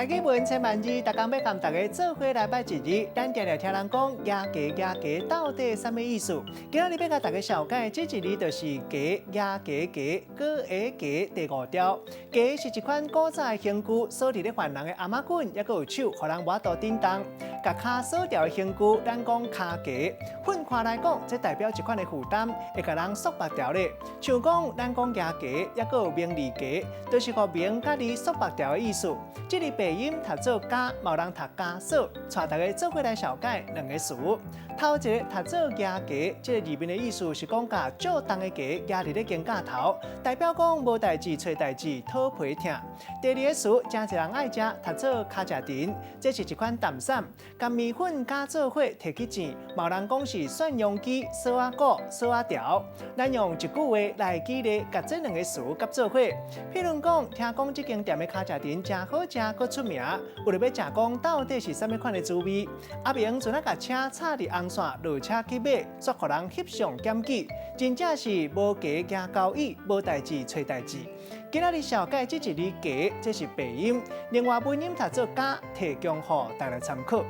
台語文千萬字，逐工欲共大家做伙來掰一字。咱定定聽人講夯低夯低到底啥物意思？今仔日欲共大家紹介這一字就是低夯低低閣下低第五條。低是一款古早的刑具，鎖佇咧犯人的頷仔頸，抑閣有手，予人無法度振動。共跤鎖牢的刑具，咱講跤低。分開來講，這代表一款的負擔，會共人束縛牢咧。像講咱講夯低，抑閣有名字低，都是予名佮字束縛牢的意思。這个白音讀做枷，嘛有人讀枷鎖，帶大家做伙來紹介兩个詞。頭一个讀做夯低，這个字面的意思是講共較重的低夯佇咧肩胛頭，代表講無代誌揣代誌，討皮疼。第二个詞誠濟人愛食，讀做跤食甜，這是一款淡饞，共麵粉加做伙提去煎，嘛有人講是蒜蓉雞、鎖仔骨、鎖仔條。咱用一句話來舉例，共這兩个詞佮做伙。譬如講，聽講這間店的跤食甜誠好食，閣出名，為著欲食講到底是啥物款的滋味。阿明陣仔共車插佇紅線，落車去買，煞予人翕相檢舉，真正是無低驚交椅，無代誌揣代誌。今仔日紹介這一字低，這是白音，另外文音讀做加，提供予大家參考。